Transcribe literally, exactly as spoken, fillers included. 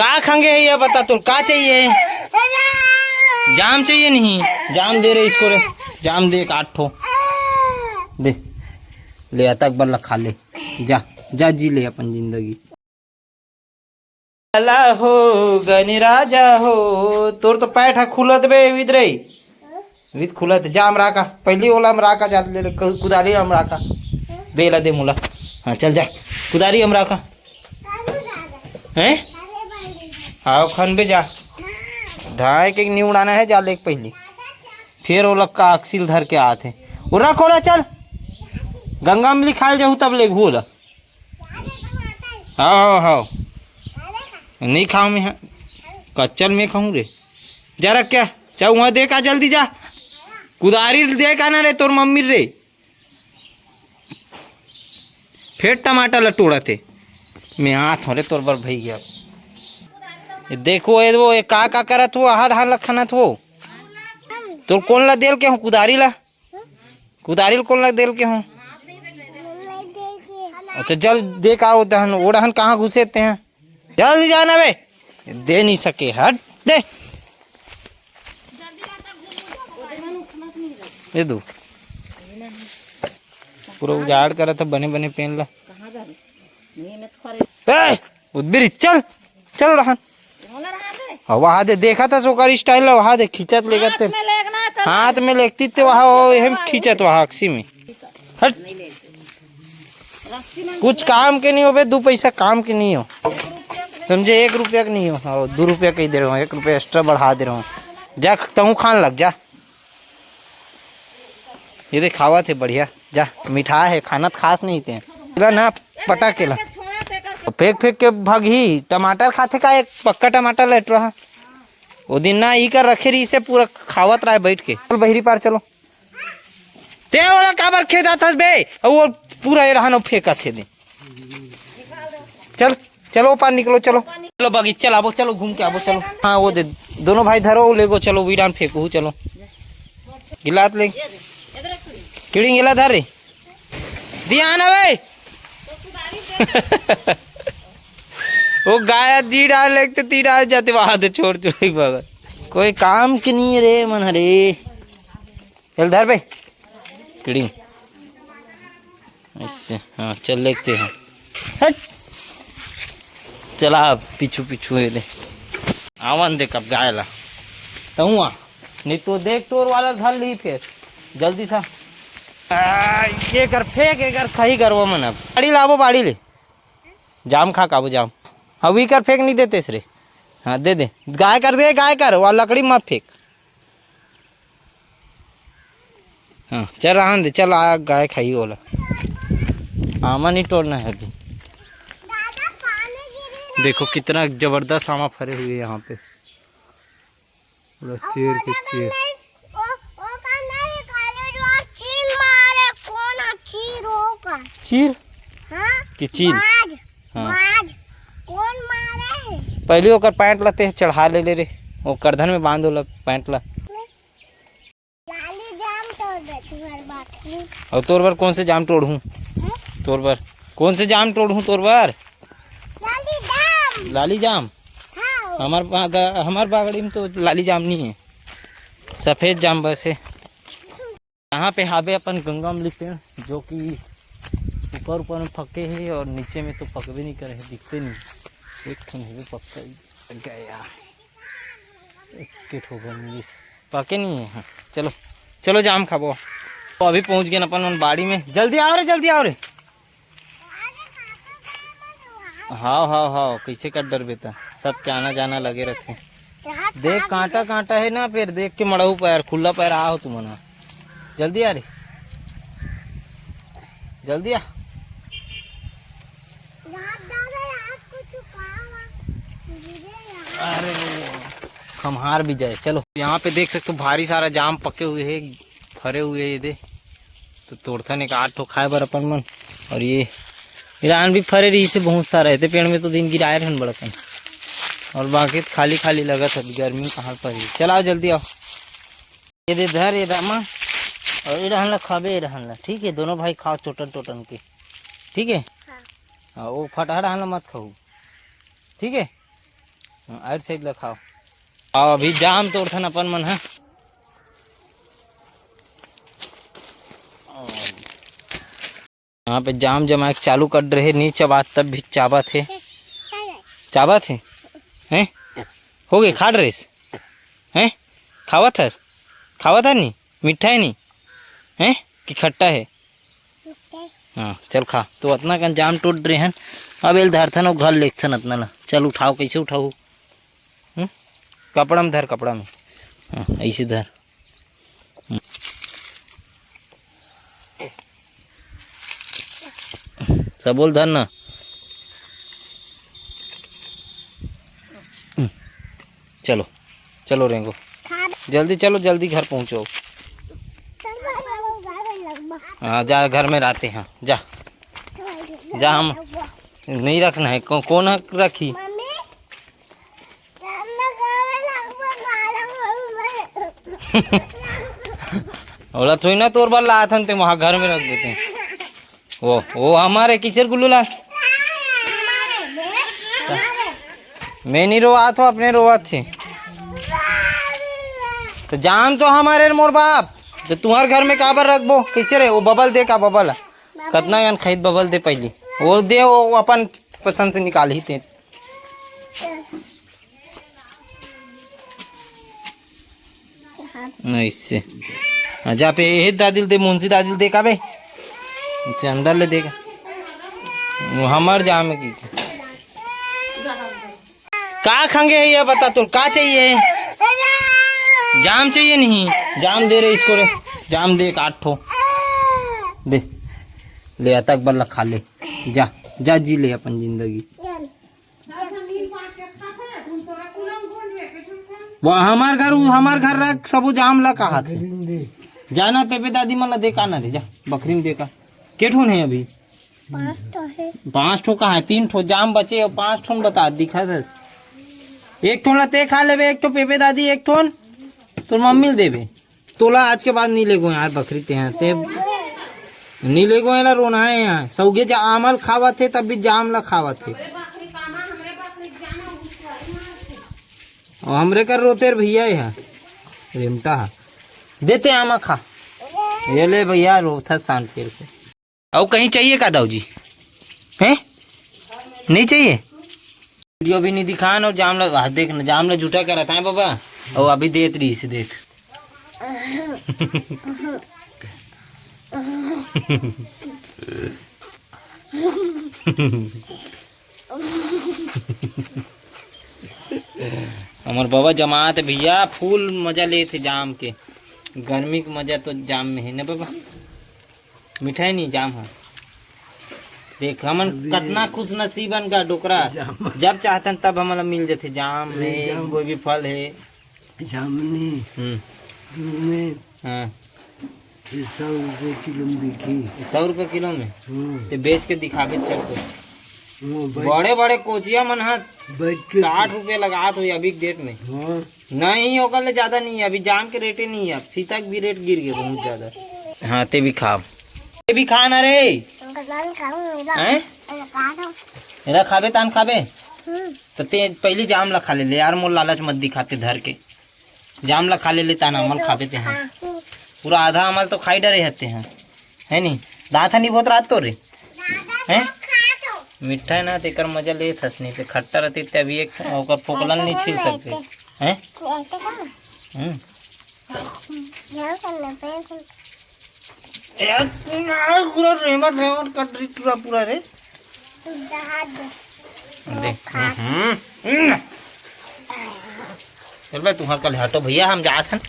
का खंगे हे ये बता, तोर का चाहिए? जाम चाहिए नहीं? जाम दे रे इसको रे, जाम दे एक आठ ठो दे। ले अतक बल्ला खा ले, जा, जा जी ले अपन जिंदगी। अला हो गनी राजा हो, तोर तो पैट ह खुलत बे विद रही। विद खुलत, जा अमरा का, पहली ओला अमरा का जा ले, ले, कु-, कुदारी अमरा का। बेला दे मुला। हाँ, चल जा। कुदारी अमरा का। हैं? आओ खन बे जा। ढाई के नी उड़ाना है, जा ले पहली। फिर ओला का अक्सिल धर के आत है। उरा कोला चल। गंगा अमली खाए जाहू तब ले घूला। हाँ, हाँ, हाँ। नहीं खाऊं मैं, हाँ। कच्चल मैं खाऊं रे। जा रख क्या? जा वहाँ दे का, जल्दी जा। कुदारी दे का ना रे, तोर मम्मी रे। फिर टमाटर ला तोड़त हे। मैं आत हूँ रे तोर बर भैया। ये देखो, ये वो, ये का, का करत हो? आहा धान ला खनत हो। तोर कौन ला देल के हो कुदारी ला? कुदारी ल कोन लग देल के हो? अच्छा, जल दे का ओ डहन, ओ डहन कहाँ घुसे ते हैं? जल्दी जाना बे। दे नहीं सके, हट दे। ये दो। पूरा उजाड़ करत हे बने बने पेन ला। ए, उदबिर, चल, चल रहन। हाँ, वहाँ दे, देखा था ओकर स्टाइल ला, वहाँ दे, खींचत लेगत ते। हाथ में लेकती ते वहाँ, वो एहम खींचत वहाँ अक्सी में। हट। कुछ काम के नहीं हो बे, दू पैसा काम के नहीं हो। समझे, एक रुपया के नहीं हो, हाँ, दू रुपया कही दे रहे हो, एक रुपया एक्स्ट्रा बढ़ा दे रहे हो। जा, तहूँ खान लग जा। ये दे खावत हे बढ़िया, जा मिठा हे, खाना त खास नहीं ते। ला ना पटा के ला। फेंक फेंक के भगही, टमाटर खाथे का, एक पक्का टमाटर लेट रहा। वो दिन ना ई कर रखे रही से पूरा खावत रहा बैठ के। चल बहिरी पार चलो। ते ओला काबर खेदात हस बे? अब वो पूरा ये रहनो फेंकत हे दे। चल, चलो पार निकलो, चलो। चलो बगीचा लाबो, चलो घूम के आबो, चलो। हाँ, वो दे, दोनों भाई धरो, ले गो, चलो, वीरान फेंकू, चलो। गिलात ले। किड़ी गिला धर रे। दिया ना बे। वो गाय जी डाल, एक तो तीन आ जाते वहां से छोड़ छोड़ के बगल। कोई काम की नहीं रे मन हरे। चल धर बे। किड़ी। ऐसे, हाँ, चल लेते हैं। हट। चला अब पीछू पीछू ये ले। आवन दे कब गाय ला। तहुआ। नहीं तो देख तोर वाला धर ली फिर। जल्दी सा। आ, ये कर फेंक, ये कर खाई कर वो मन अब। बाड़ी लाबो, बाड़ी ले। जाम खा काबू जाम। हाँ, वी कर फेंक नहीं देते सरे। हाँ, दे दे। गाय कर दे, गाय कर। वो लकड़ी मत फेंक। हाँ, चल रहन दे, चल आ गाय खाई ओला। आमा नहीं तोड़ना है अभी। देखो कितना जबरदस्त आमा फरे हुए हैं यहाँ पे, पूरा चीर के चीर। चीर मारे, कौन है चीर होगा? चीर? हाँ? कि चीर? बाज, हाँ। बाज। कौन मारे है? पहले ओकर पैंट ला ते चढ़ा ले ले रे, वो करधन में बांध ओला पैंट ला। लाली जाम तोड़ दे तुम्हारे बात में। और तोर बर कौन से जाम तोड़हूँ? हैं? तोर बर कौन से जाम तोड़हूँ तोर बर? लाली जाम। लाली जाम? हाँ। हमार बाग-, हमार बागड़ी में तो लाली जाम नहीं है, सफेद जाम बस है। यहाँ पे हावे अपन गंगा अमली पेड़, जो कि ऊपर ऊपर में पके है और नीचे में तो पकबे नहीं करे है, दिखते नहीं। एक ठन हेबे पक्का ही गया। एक ठो बन गइस। पके नहीं है। हाँ, चलो, चलो जाम खाबो। तो अभी पहुँच गए अपन मन बाड़ी में। जल्दी आओ रे, जल्दी आओ रे। हाव, हाव, हाव, कैसे कर डरबे त? सबके आना जाना लगे रथे। देख, कांटा, कांटा है ना, फिर देख के मड़ऊ पैर, खुला पैर आओ तुमन। जल्दी आ रे, जल्दी आ। अरे, खम्हार भी जाए। चलो, यहाँ पे देख सकते हो, भारी सारा जाम पके हुए है, फरे हुए है ये दे। तो तोड़थन एक आठ ठो खाए बर अपन मन। और ये ईरान भी फरे रही से बहुत सारा है, ते पेड़ में तो दिन गिराए रहन बड़कन। और बाकी तो खाली खाली लगत है, गर्मी कहाँ पर ही। चल आओ, जल्दी आओ। ये दे धर, ये रामा, और ये रहन ला खाबे, ये रहन ला, ठीक है? दोनों भाई खाओ चोटन टोटन के, ठीक है? हाँ। हाँ, वो फटहा रहन ला मत खाऊ, ठीक है? हाँ, आइर साइड ले खाओ। आओ, अभी जाम तोड़थन अपन मन ह। यहाँ पे जाम जमाए के चालू कर रहे, नी चबात तब भी चाबत हे, चाबत हे, हैं? हो गए, खा रहे हैं? खावत हस? खावत है नी? मीठा है नी? हैं? कि खट्टा है? हाँ, चल खा। तो अतना कन जाम टूट रहे हैं, अब एल धरथन, वो घर लेगथन अतना ला। चल उठाओ, कैसे उठाओ? हम्म? कपड़ा में धर, कपड़ा में। हाँ, ऐसे धर। हम्म। सबोल धर ना। हम्म। चलो, चलो रेंगो। जल्दी चलो, जल्दी घर पहुँचो। हाँ, जा घर में रहते हैं, जा। जा, हम नहीं रखना है। कौ-, कौन रखी? ओला थोड़ी ना तोर बर लात हन, ते वहाँ घर में रख देते हैं। वो, वो हमारे कीचड़ गुल्लू ला। मैं नहीं रोवात हो, अपने रोवात थे। तो जाम तो हमारे मोर बाप, तो तुम्हार घर में काबर रखबो? कैसे रे? वो बबल दे का, बबल कतना गन खाइत बबल दे पहली, वो दे, वो अपन पसंद से निकाल ही ते। ऐसे। हाँ, जा पे ये दादी दे, मुंशी दादी दे का बे। इसे अंदर ले देगा। वो हमार जाम है की। का खंगे है ये बता, तोर का चाहिए? जाम चाहिए नहीं? जाम दे रे इसको रे। जाम दे, एक आठ ठो। दे। ले, अतक बल्ला खा ले। जा, जा जी ले अपन जिंदगी। वो हमार घर, वो हमार घर रख, सबो जाम ला कहा थे। जाना पेपे दादी मन ला दे का ना रे, जा, बखरी में दे का। के ठोन है अभी? पाँच ठो है। पाँच ठो कहाँ है? तीन ठो जाम बचे और पाँच ठोन बता, दिखा दस। एक ठोन ला ते खा लेबे, एक ठो पेपे दादी, एक ठोन तोर मम्मी ल देबे। तोला आज के बाद नी लेगो यार बखरी ते यहाँ ते। नी लेगो एला रोना है यहाँ। सौगे जा आमल खावत है तब भी जाम ला खावत है। और हमरे कर रोते रे भैया यहाँ। रेमटा हा। देते आमा खा। ये ले भैया रोथा शांत करके। अउ कहीं चाहिए का दाऊ जी? हैं? नहीं चाहिए? वीडियो भी नहीं दिखान और जाम लगा, देख ना, जाम ला झूठा करत है बाबा। और अभी देत रही से देख। हमर बाबा जमात भैया फुल मजा लेत हे जाम के। गर्मी के मजा तो जाम में है ना बाबा। मिठाई नहीं, जाम है। देख, हमन अभी कतना खुश नसीब हन गा डोकरा। जाम। जब चाहतन तब हमला मिल जथे। जाम अरे, है, जाम। कोई भी फल है। जामुनी। हम्म। दूध में। हाँ। ये सौ रुपये किलो में बिकी। सौ रुपये किलो में? हाँ। ते बेच के दिखाबे चल तो। हाँ, बैठ बड़े बड़े कोचिया मन ह बैठ के साठ रुपये लगात होही अभी के डेट में। हाँ। नहीं, ओकर ले ज्यादा नहीं है, अभी जाम के रेटे नहीं है, अब सीता के भी रेट गिर गए बहुत ज्यादा। हाँ, ते भी खा, ते भी खा ना रे। हैं? एला खाबे तान खाबे। हम्म। तो ते पहली जाम ला खा ले ले यार, मोर लालच मत दिखाते धर के। जाम ला खा ले ले तान, हमन खाबे ते, हाँ। पूरा आधा हमल तो खाई डरे हते हैं, है नी? दांत ह नी बहुत रात तो रे। हैं? मीठा है ना, तेकर मजा ले थस नहीं ते खट्टा रहती ते अभी एक ओकर फोकलन नहीं छील सकते। हैं? हम्म। यार, पूरा रेमट रेमट कट रही टूरा पूरा रे। देख, हम्म, हम्म। चल बे, तुहार कल हटो भैया, हम जात हन।